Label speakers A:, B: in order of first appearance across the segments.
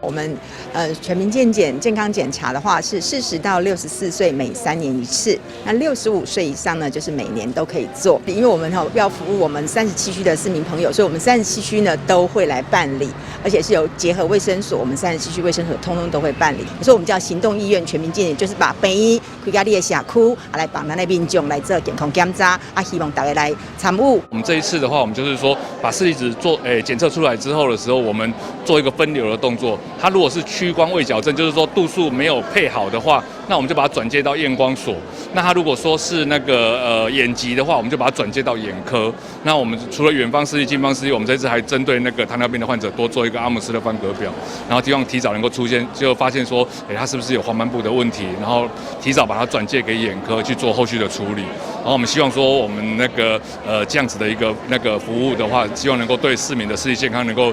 A: 我們全民健檢健康檢查的話，是40到64歲每3年一次，那65歲以上呢，就是每年都可以做。因為我們哈要服務我們三十七區的市民朋友，所以我們三十七區呢都會來辦理，而且是有結合衛生所，我們三十七區衛生所通通都會辦理。所以，我們叫行動醫院全民健檢，就是把病院開到你的社區，啊來幫咱的民眾來做健康檢查，啊希望大家來參與。
B: 我們這一次的話，我們就是說把視力值做檢測出來之後的時候，我們做一個分流的動作。它如果是屈光未矯正，就是說度數沒有配好的話，那我們就把它轉介到驗光所。那他如果說是那個眼疾的話，我們就把它轉介到眼科。那我們除了遠方視力、近方視力，我們這次還針對那個糖尿病的患者多做一個阿姆斯特方格表，然後希望提早能夠出現，就發現說，他是不是有黃斑部的問題，然後提早把它轉介給眼科去做後續的處理。然後我們希望說，我們那個這樣子的一個那個服務的話，希望能夠對市民的視力健康能夠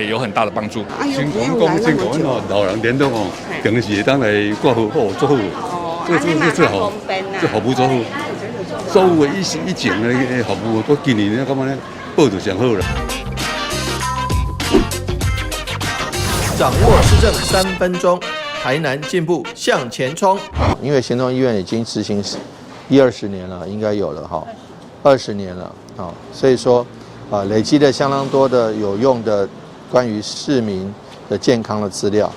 B: 有很大的幫助。
C: 先講講先講哦，老人連都吼，定時會當來掛號，哦，做好，這這這最好，這服務做好，所有的以前的服務，都今年咧感覺咧報就上好啦。
D: 掌握市政3分鐘，台南進步向前衝。
E: 因為行動醫院已經執行一二十年了，應該有了哈，二十年了啊，所以說啊，累積了相當多的有用的關於市民的健康的資料，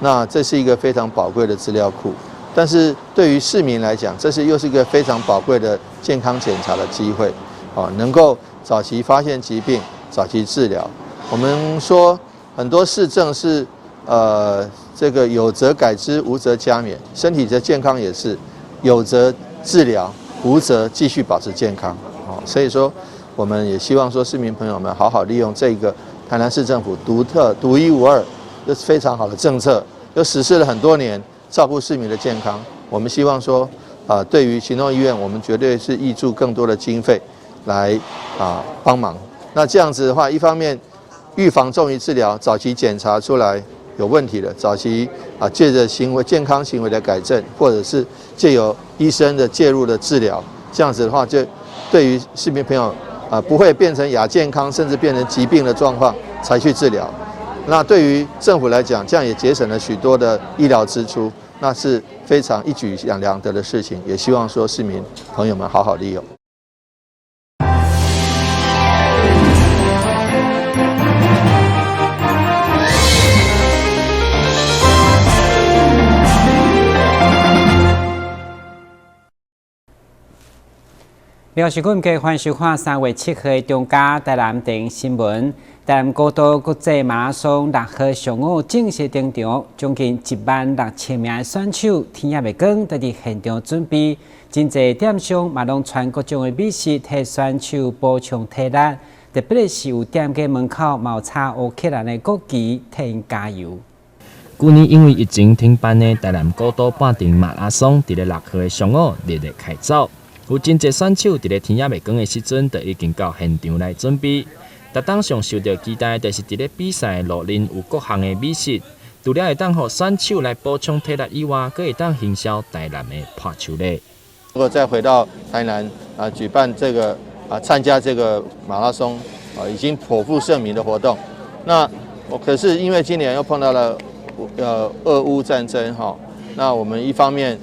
E: 那這是一個非常寶貴的資料庫。但是對於市民來講，這是又是一個非常寶貴的健康檢查的機會，啊，能夠早期發現疾病，早期治療。我們說很多市政是，這個有則改之，無則加勉。身體的健康也是有則治療，無則繼續保持健康。哦，所以說我們也希望說市民朋友們好好利用這個台南市政府獨特、獨一無二、又是非常好的政策，又實施了很多年，照顧市民的健康。我們希望說，啊，對於行動醫院，我們絕對是挹注更多的經費來啊幫忙。那這樣子的話，一方面預防重於治療，早期檢查出來有問題的，早期啊借著行為健康行為的改正，或者是借由醫生的介入的治療，這樣子的話，就對於市民朋友啊不會變成亞健康，甚至變成疾病的狀況才去治療。那對於政府來講，這樣也節省了許多的醫療支出，那是非常一舉兩得的事情。也希望說市民朋友們好好利用。
F: 廖時君計歡收看3月7號的中嘉台南電新聞。台南古都國際馬拉松6號上午正式登場，將近1萬6千名的選手天也未光，就佇現場準備。真濟店商嘛攏傳各種的美食，替選手補充體力。特別是有店家門口嘛有插烏克蘭的國旗，替𪜶加油。
G: 舊年因為疫情停辦的台南古都半程馬拉松，佇咧6號的上午熱熱開走。有真濟選手佇咧天猶未光的時陣，就已經到現場來準備。逐冬上受著期待，就是佇咧比賽路面有各項的美食，除了會當予選手來補充體力以外，閣會當行銷台南的伴手禮。
E: 如果再回到台南啊，舉辦這個啊，參加這個馬拉松啊，已經頗負盛名的活動。那我可是因為今年又碰到了俄烏戰爭哈，那我們一方面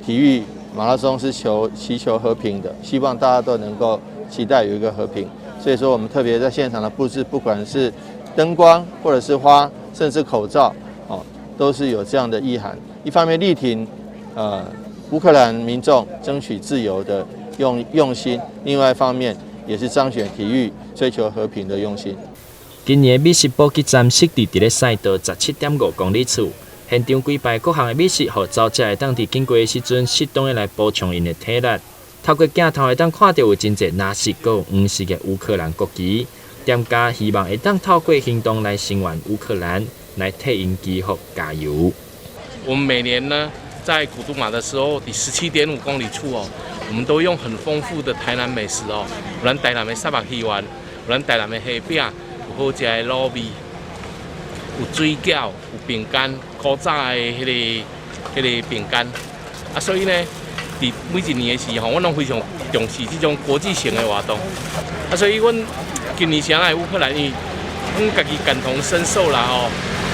E: 體育馬拉松是祈求和平的，希望大家都能夠期待有一個和平。所以說，我們特別在現場的布置，不管是燈光或者是花，甚至口罩，哦，都是有這樣的意涵。一方面力挺，烏克蘭民眾爭取自由的用心；另外一方面也是彰顯體育追求和平的用心。
G: 今年美食補給站設置佇咧賽道17.5公里處，現場規排各項的美食，予走者會當佇經過的時陣，適當的來補充𪜶的體力。透過鏡頭會當看著有真濟藍色閣有黃色的烏克蘭國旗，店家希望會當透過行動來聲援烏克蘭，來替𪜶祈福加油。
H: 我們每年呢，在古都馬的時候，佇17.5公里處哦，我們都用很豐富的台南美食哦，有咱台南的虱目魚圓，有咱台南的蝦餅，有好食的滷味，有水餃，有餅乾，古早的彼個餅乾，啊，所以呢，佇每一年的時候，阮攏非常重視這種國際性的活動，啊，所以阮今年啥來烏克蘭，因為阮家己感同身受啦吼，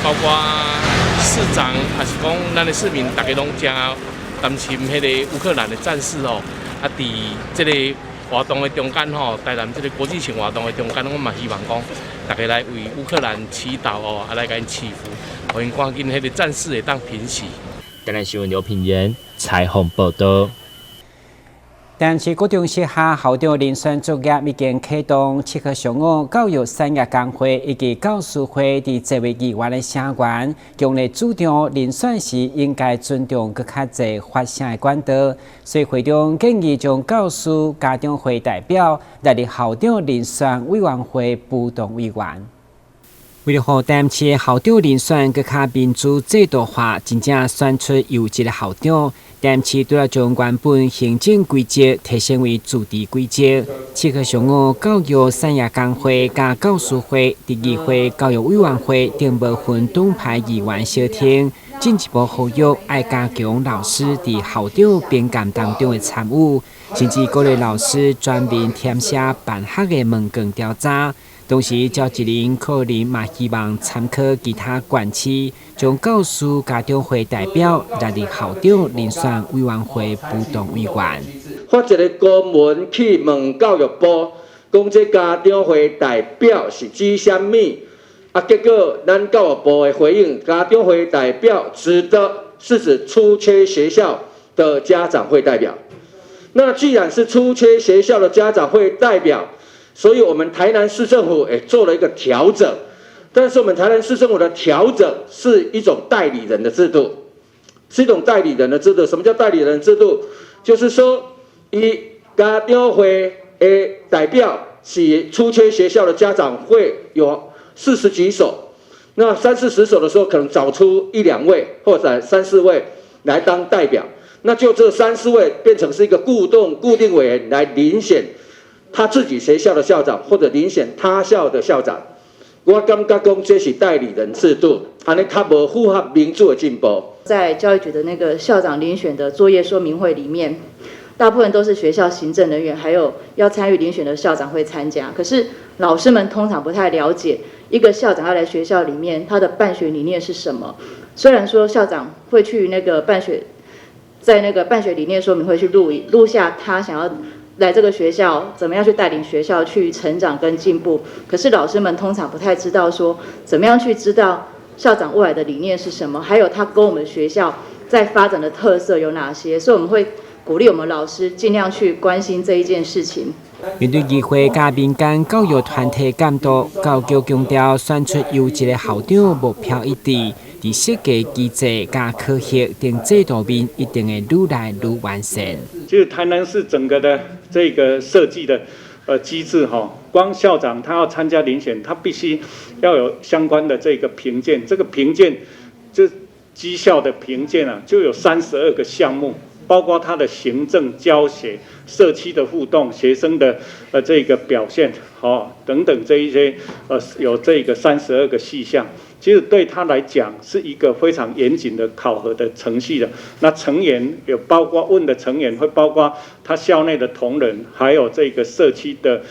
H: 包括。市長，抑是講咱的市民，逐家攏誠擔心彼个烏克蘭的戰事哦。啊，佇這个活動的中間吼，台南這个國際性活動的中間，阮嘛希望講，逐家來為烏克蘭祈禱哦，啊來共𪜶祈福，予𪜶趕緊彼个戰事會當平息。
G: 台南新聞劉品言採訪報道。
F: 台南市國中小學校長遴選作業已經啟動，7號上午教育產業工會以及教師會佇這位議員的聲援，強烈主張遴選時應該尊重閣較濟發聲的管道，所以會長建議將教師家長會代表納入校長遴選委員會浮動委員。為了予台南市的校長遴選閣較民主制度化，真正選出優質的校長，台南市除了將原本行政規則提升為自治規則。7號上午，教育產業工會佮教師會佇議會教育委員會頂無分黨派議員相挺，進一步呼籲愛加強老師佇校長評鑑當中的參與，甚至鼓勵老師全面填寫辦學的問卷調查。同時，趙一麟可能嘛希望參考其他縣市，將教師家長會代表納入校長遴選委員會浮動委員。
I: 發一个公文去問教育部，講這家長會代表是指啥物？啊，結果咱教育部的回應，家長會代表指的是指出缺學校的家長會代表。那既然是出缺學校的家長會代表，所以我們台南市政府也做了一個調整，但是我們台南市政府的調整是一種代理人的制度，是一種代理人的制度。什麼叫代理人制度？就是說，以家長會的代表是出缺學校的家長會有40幾所，那三四十所的時候，可能找出一兩位或者三四位來當代表，那就這三四位變成是一個固定委員來遴選他自己學校的校長或者遴選他校的校長，我感覺講這是代理人制度，按呢較無符合民主的進步。
J: 在教育局的那個校長遴選的作業說明會裡面，大部分都是學校行政人員，還有要參與遴選的校長會參加。可是老師們通常不太了解一個校長要來學校裡面，他的辦學理念是什麼。雖然說校長會去那個辦學，在那個辦學理念說明會去錄錄下他想要來這個學校怎麼樣去帶領學校去成長跟進步，可是老師們通常不太知道說怎麼樣去知道校長未來的理念是什麼，還有他跟我們學校在發展的特色有哪些，所以我們會鼓勵我們老師盡量去關心這一件事情。
F: 面對議會佮民間教育團體監督，教育局強調選出優質的校長目標一致，佇設計機制佮考核等制度面一定會愈來愈完善。
K: 其實台南市整個的這個設計的機制哈，光校長他要參加遴選，他必須要有相關的這個評鑑，這個評鑑就績效的評鑑啊，就有32個項目，包括他的行政、教學、社區的互動、學生的這個表現，好等等這一些有這個32個細項。其實對他來講是一個非常嚴謹的考核的程序的。那成員有包括問的成員，會包括他校內的同仁，還有這個社區的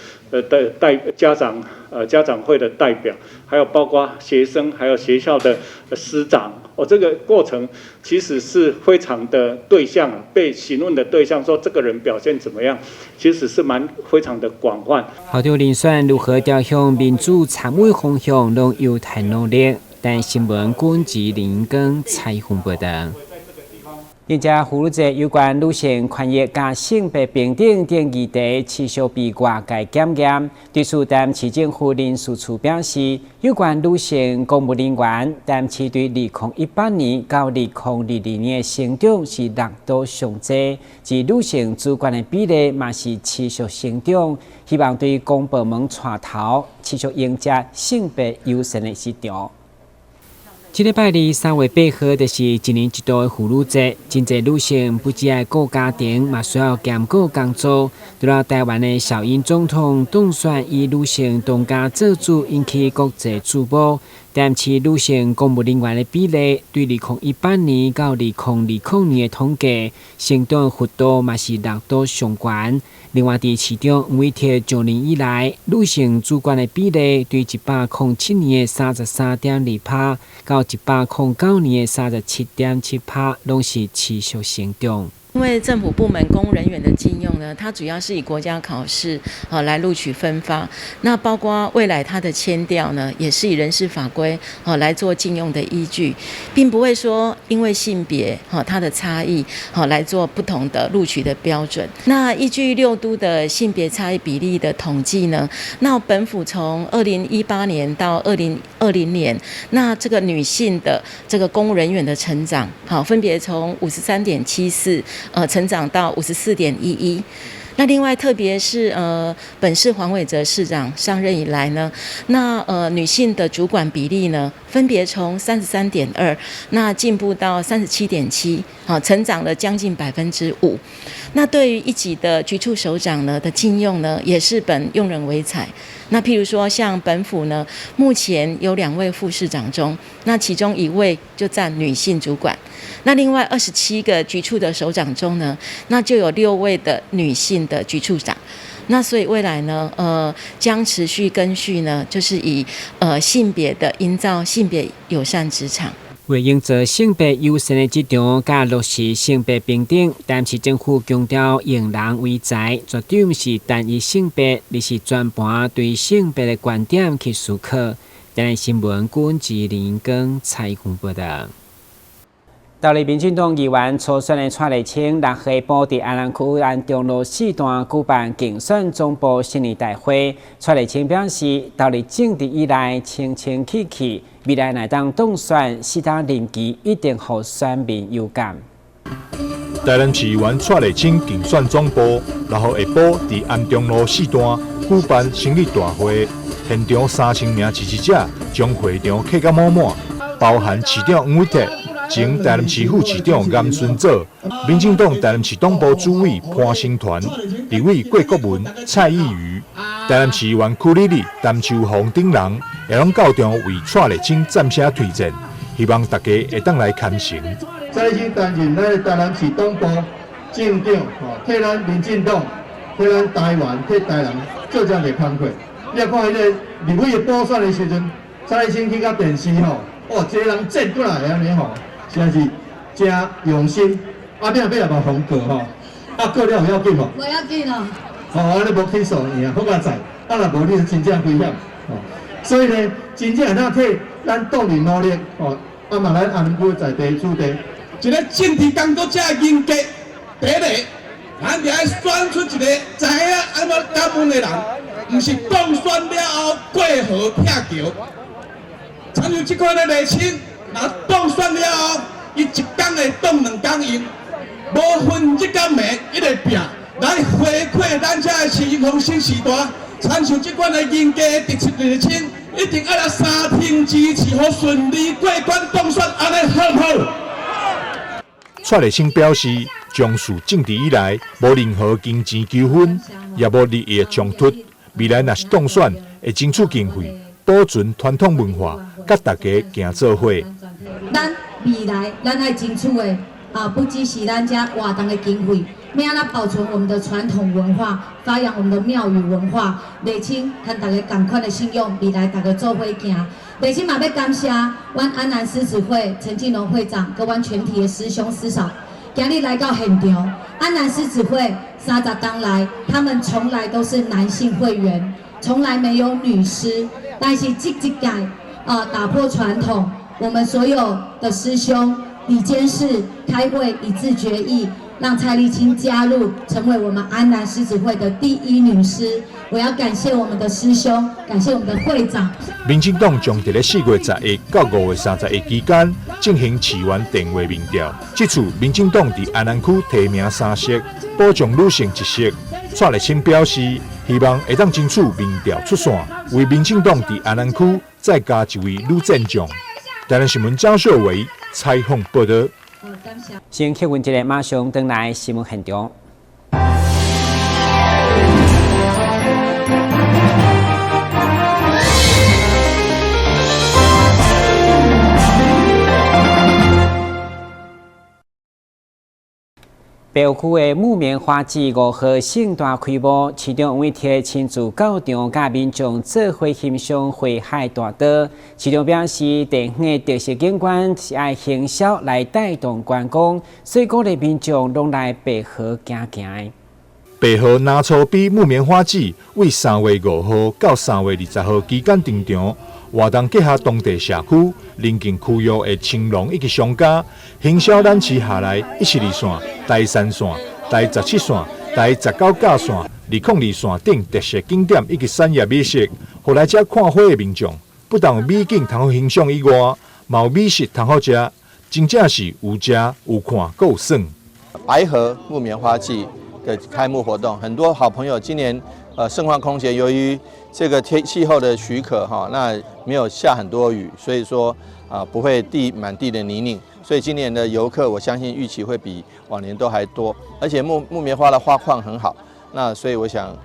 K: 代家長家長會的代表，還有包括學生，還有學校的師長。哦，這個過程其實是非常的對象被詢問的對象，說這個人表現怎麼樣，其實是蠻非常的廣泛。
F: 校長遴選如何朝向民主參與方向，攏有待努力。但新聞管治林根採訪報道。現在婦女節有關女性權益佮性別平等等議題持續被外界檢驗。對此，台南市政府人事處表示，有關女性公務人員，台南市對2018年到2022年的成長是六度上濟，而女性主管的比例嘛是持續成長。希望對公部門帶頭，持續迎接性別友善的市場。這禮拜二3月8號，就是一年一度的婦女節。真濟女性不只愛顧家庭，嘛需要兼顧工作。除了台灣的小英總統當選以女性當家做主，引起國際矚目。台南市女性公務人員的比例，對2018年到2020年的統計，成長幅度嘛是六度上懸。另外，佇市長黃偉哲上任以來，女性主管的比例對107年的33.2趴，到109年的37.7%，攏是持續成長。
L: 因為政府部門公務人員的進用呢，它主要是以國家考試啊來錄取分發。那包括未來它的簽調呢，也是以人事法規啊來做進用的依據，並不會說因為性別哈它的差異好來做不同的錄取的標準。那依據六都的性別差異比例的統計呢，那本府從2018年到2020年，那這個女性的這個公務人員的成長，好分別從53.74。成長到54.11。那另外，特別是本市黃偉哲市長上任以來呢，那女性的主管比例呢，分別從33.2，那進步到37.7，好，成長了將近5%。那對於一級的局處首長呢的進用呢，也是本用人唯才。那譬如說，像本府呢，目前有兩位副市長中，那其中一位就佔女性主管。那另外27個局處的首長中呢，那就有6位的女性的局處長。那所以未來呢，將持續赓續呢，就是以性別的營造性別友善職場。
F: 為營造性別友善的職場，佮落實性別平等，台南市政府強調用人唯才，絕對毋是單一性別，而是全盤對性別的觀點去思考。台南新聞郭志林跟采訪報導。桃李民進黨議員初選的蔡麗清，6號下晡佇安南區安中路四段舉辦競選總部新年大會。蔡麗清表示，投入政治以來，清清氣氣，未來若當當選，四冬任期一定予選民有感。
M: 台南市議員蔡麗清競選總部6號下晡佇安中路四段舉辦成立大會，現場3000名支持者將會場客甲滿滿，包含市長黃偉哲、前台南市副市長顏順祖、民進黨台南市黨部主委潘成團、立委郭國文、蔡易餘、台南市議員邱莉莉、陳秋紅等人，也攏到場為蔡麗清贊聲推薦，希望大家會當來牽成。
E: 蔡麗清擔任咱台南市黨部正長，吼，替咱民進黨、替咱台灣、替台南做這樣的工作。你看彼個立委的補選的時陣，蔡麗清去到電視吼，哦，這個人戰過來按呢吼，實在是真用心。啊，尾仔尾也嘛予告吼，啊告了有要緊無？
N: 無要緊哦。
E: 吼，按呢無起訴爾，好佳哉。啊，若無你是真正危險。吼，所以呢，真正會當替咱黨人努力，吼，啊嘛咱安南區在地主地。
O: 一个政治工作者的人格，第一个，咱就愛選出一個知影按怎感恩的人，毋是當選了後過河拆橋。親像這款的麗清，若當選了後，伊一工會當兩工用，無分日甲暝，一直拚來回饋咱遮的市民新時代。親像這款的人格的特質麗清，一定愛來三聽支持，予順利過關當選，按呢好毋好？
M: 蔡麗清表示，從事政治以來，無任何金錢糾紛，也無利益衝突。未來若是當選，會爭取經費，保存傳統文化，佮大家行做伙。
N: 咱未來，咱愛爭取的啊，不只是咱遮活動的經費，欲按怎保存我們的傳統文化，發揚我們的廟宇文化。麗清和大家仝款的信仰，未來大家做伙行。麗清嘛欲感謝阮安南獅子會陳進龍會長，佮阮全體的師兄師嫂，今日來到現場。安南獅子會30冬來，他們從來都是男性會員，從來沒有女獅。但是這一屆啊，打破傳統，我們所有的師兄、理監事開會一致決議，讓蔡麗清加入，成為我們安南獅子會的第一女獅。我要感謝我們的師兄，感謝我們的會長。
M: 民進黨將佇咧4月11到5月31期間進行市議員電話民調。這次民進黨佇安南區提名3席，保障女性1席。蔡麗清表示，希望會當爭取民調出線，為民進黨佇安南區再加一位女戰將。台南新聞張秀維採訪報導。
F: 先休困一下，馬上轉來新聞現場。白河區的木棉花季5號盛大開幕，市長委託親自到場，佮民眾做伙欣賞花海大道。市長表示，地方的特色景觀是愛行銷來帶動觀光，所以鼓勵民眾攏來白河行行。
M: 白河南粗埤木棉花季為3月5號到3月20號期間登場，活動結合當地社區、鄰近區域的青農以及商家，行銷咱市轄內112線、台三線、台17線、台19甲線、202線等特色景點以及產業美食，予來遮看花的民眾，不但有美景通好欣賞以外，嘛有美食通好食，真正是有食有看閣有耍。
E: 白河木棉花季的開幕活動，很多好朋友今年盛況空前，由於這個天氣候的許可哈，那沒有下很多雨，所以說啊不會地滿地的泥濘，所以今年的遊客我相信預期會比往年都還多，而且木棉花的花況很好，那所以我想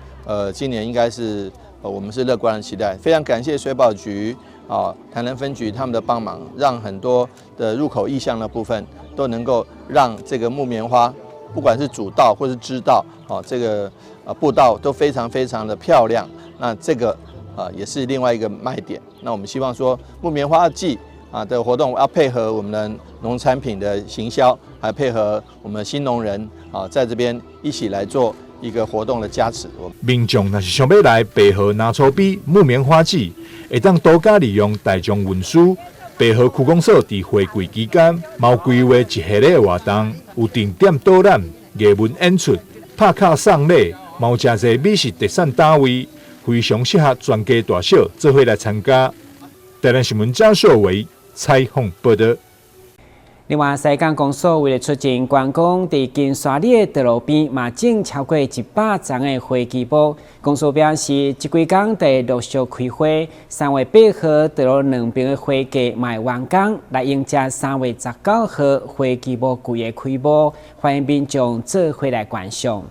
E: 今年應該是我們是樂觀的期待，非常感謝水保局啊台南分局他們的幫忙，讓很多的入口意向的部分都能夠讓這個木棉花，不管是主道或是支道，哦，這個步道都非常非常的漂亮。那這個也是另外一個賣點。那我們希望說木棉花季啊的活動要配合我們的農產品的行銷，還配合我們新農人啊，在這邊一起來做一個活動的加持。
M: 民眾若是想欲來白河南粗埤木棉花季，會當多加利用大眾運輸。白河區公所佇花季期間，嘛有規劃一系列的活動，有定點導覽、藝文演出、拍卡送禮，嘛有誠濟美食特產攤位，非常適合全家大小做伙來參加。台南新聞張秀偉採訪報導。
F: 另外，西港公所為了促進觀光，佇金沙里的道路邊嘛種超過100叢的花旗木。公所表示，這幾工佇陸續開花，3月8號道路兩邊的花架嘛會完工，來迎接3月19號花旗木季的開幕，歡迎民眾做伙來觀賞。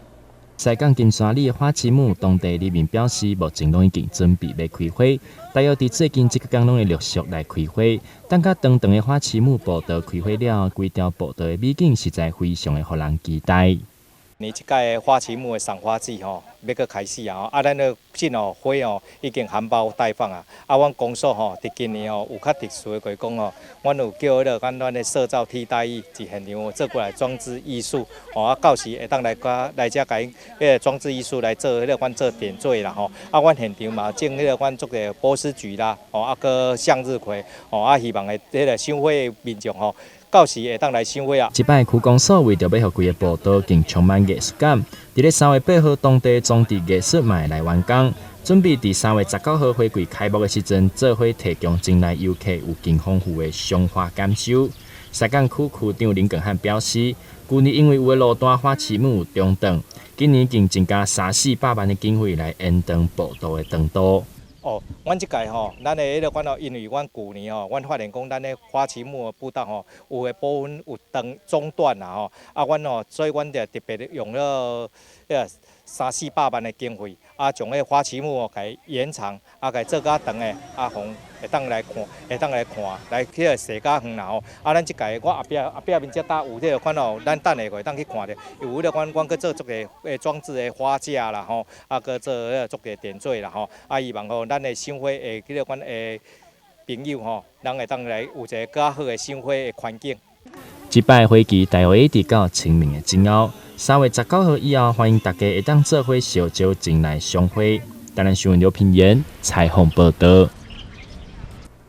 G: 西港金沙里的花旗木，當地里民表示，目前攏已經準備欲開花，大約佇最近這幾工攏會陸續來開花。等較長長的花旗木步道開花了，規條步道的美景實在非常的予人期待。
P: 年這屆的花旗木的賞花季吼，欲閣開始啊！啊，咱的這哦花哦已經含苞待放啊！啊，阮公所吼，佇今年吼有較特殊的，就是講吼，阮有叫彼个阮的社造替代役佇現場做過來裝置藝術，吼啊，到時會當來佮來遮共彼个裝置藝術來做彼个阮做點綴啦吼！啊，阮現場嘛種彼个阮做個波斯菊啦，吼啊，閣向日葵，吼啊，希望會彼个賞花的民眾吼，到時會當來賞花啊！
G: 這擺區公所為著欲予規个步道更充滿藝術感，佇咧3月8號當地裝置藝術嘛會來完工，準備佇3月19號花季開幕的時陣，做伙提供前來遊客有更豐富的賞花感受。西港區區長林耿漢表示，舊年因為有的路段花旗木有中斷，今年更增加三四百萬的經費來延長步道的長度。
P: 哦，阮這屆吼，咱的彼个款哦，因為阮舊年吼，阮發現講咱的花旗木的步道吼，有的部分有斷中斷啦吼，啊，阮吼，所以阮就特別用了彼个三四百萬的經費，啊，將彼个花旗木哦，共延長，啊，共做較長的，啊，予會當來看，會當來看，來去個踅較遠啦吼。啊，咱這屆我後壁後壁面遮搭有這个款哦，咱等下會當去看著，有彼个款，阮閣做足濟的裝置的花架啦吼，啊，閣做彼个足濟點綴啦吼，啊，希望吼咱的賞花的彼个款的朋友吼，人會當來有一个較好的賞花的環境。
G: 這擺花期大約一直到清明的前後，3月19號以後，歡迎大家會當做伙相招前來賞花。台南新聞劉品言採訪報導。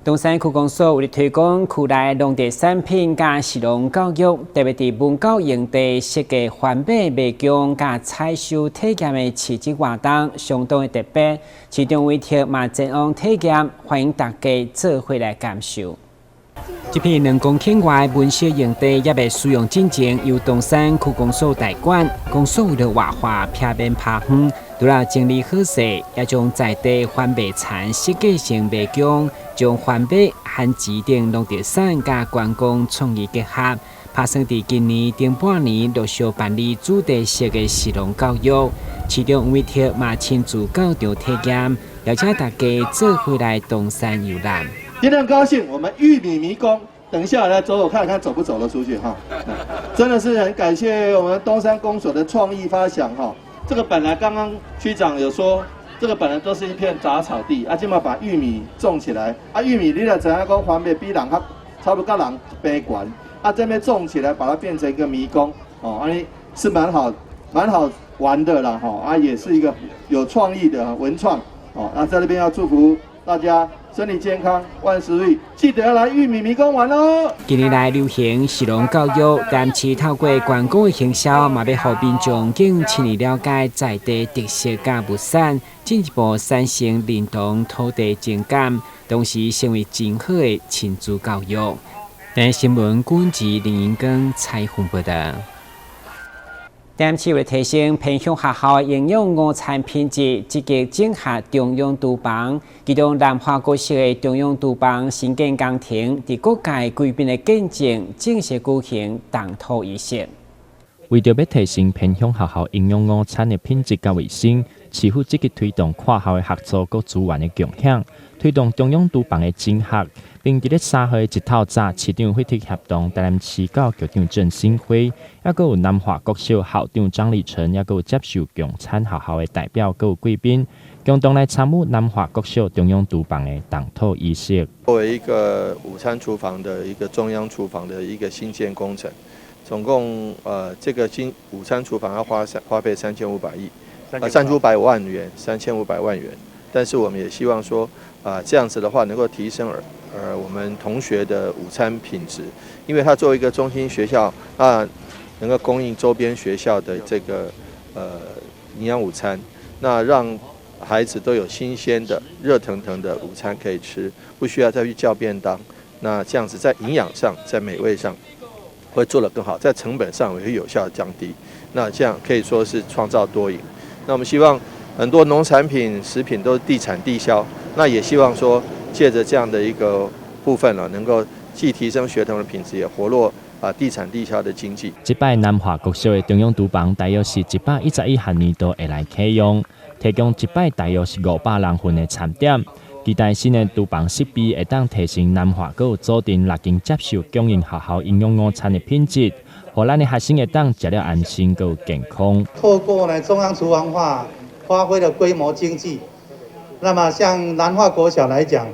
F: 東山區公所為了推廣區內農特產品佮食農教育，特別佇文教營地設計環馬迷宮佮採收體驗的市集活動，相當的特別。市長委託嘛前往體驗，歡迎大家做伙來感受。這片2公頃外文學營地猶未使用進前，由東山區公所代管。公所為了活化避免拋荒，除了整理好勢，也將在地番麥田設計成迷宮，將番麥和指定農特產佮觀光創意結合，拍算佇今年頂半年陸續辦理主題式的食農教育。市長委託嘛親自到場體驗，邀請大家做伙來東山遊覽。
D: 今天很高興，我們玉米迷宮，等一下來走走看看，走不走得出去哈。
E: 真的是很感謝我們東山公所的創意發想哈。這個本來剛剛區長有說，這個本來都是一片雜草地，啊，這馬把玉米種起來，啊，玉米你若知影講環袂比人較差不多佮人平懸，啊，這邊種起來把它變成一個迷宮，哦，按呢是蠻好，蠻好玩的啦，吼，啊，也是一個有創意的文創，哦，那在這邊要祝福大家身體健康，萬事如意，記得要來玉米迷宮玩哦。
F: 近年來流行食農教育，但是透過觀光的行銷，嘛欲予民眾更深入了解在地特色佮物產，進一步產生認同土地情感，同時成為真好的親子教育。台視新聞軍事林英光採訪報道。台南市為提升偏鄉學校營養午餐品質，積極整合中央廚房，其中南華國小的中央廚房新建工程，佇各界貴賓的見證，正式舉行動土儀式。
G: 為著欲提升偏鄉學校營養午餐的品質佮衛生，市府積極推動跨校的合作佮資源的共享，推動中央廚房的整合，並佇咧3號的日透早，市長惠特協同台南市教育局長鄭新輝，猶閣有南華國小校長張立成，猶閣有接受供餐學校的代表，閣有貴賓，共同來參與南華國小中央廚房的動土儀式。
E: 作為一個午餐廚房的一個中央廚房的一個新建工程，總共這個新午餐廚房要花費3500億，3500萬元，3500萬元。但是我們也希望說，啊，這樣子的話能夠提升我們同學的午餐品質，因為它作為一個中心學校啊，能夠供應周邊學校的這個營養午餐，那讓孩子都有新鮮的、熱騰騰的午餐可以吃，不需要再去叫便當。那這樣子在營養上、在美味上會做得更好，在成本上也會有效降低。那這樣可以說是創造多贏。那我們希望很多農產品、食品都是地產地銷，那也希望說借著這樣的一個部分呢，能夠既提升學童的品質，也活絡啊地產地銷的經濟。
G: 這擺南華國小的中央廚房大約是111學年度會來啟用，提供一擺大約是500人份的餐點。期待新的廚房設備會當提升南華閣有左鎮六間接受供應學校營養午餐的品質，予咱的學生會當食了安心閣有健康。
Q: 透過呢中央廚房化，發揮了規模經濟。那麼像南華國小來講，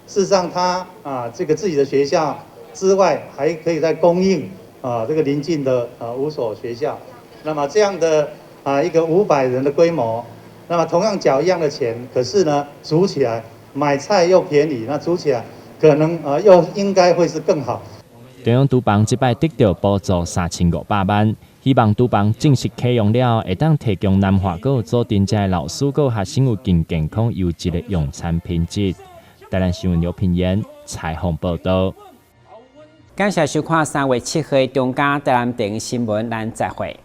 Q: 事實上它啊這個自己的學校之外，還可以再供應啊這個鄰近的啊五所學校。那麼這樣的啊一個500人的規模，那麼同樣繳一樣的錢，可是呢煮起來買菜又便宜，那煮起來可能啊又應該會是更好。
G: 中央廚房這擺得著補助3500萬，希望廚房正式啟用了，會當提供南華閣有左鎮遮的老師閣學生有更健康優質的用餐品質。台南新聞劉品言採訪報道。
F: 感謝收看3月7號的中嘉台南電視新聞，咱再會。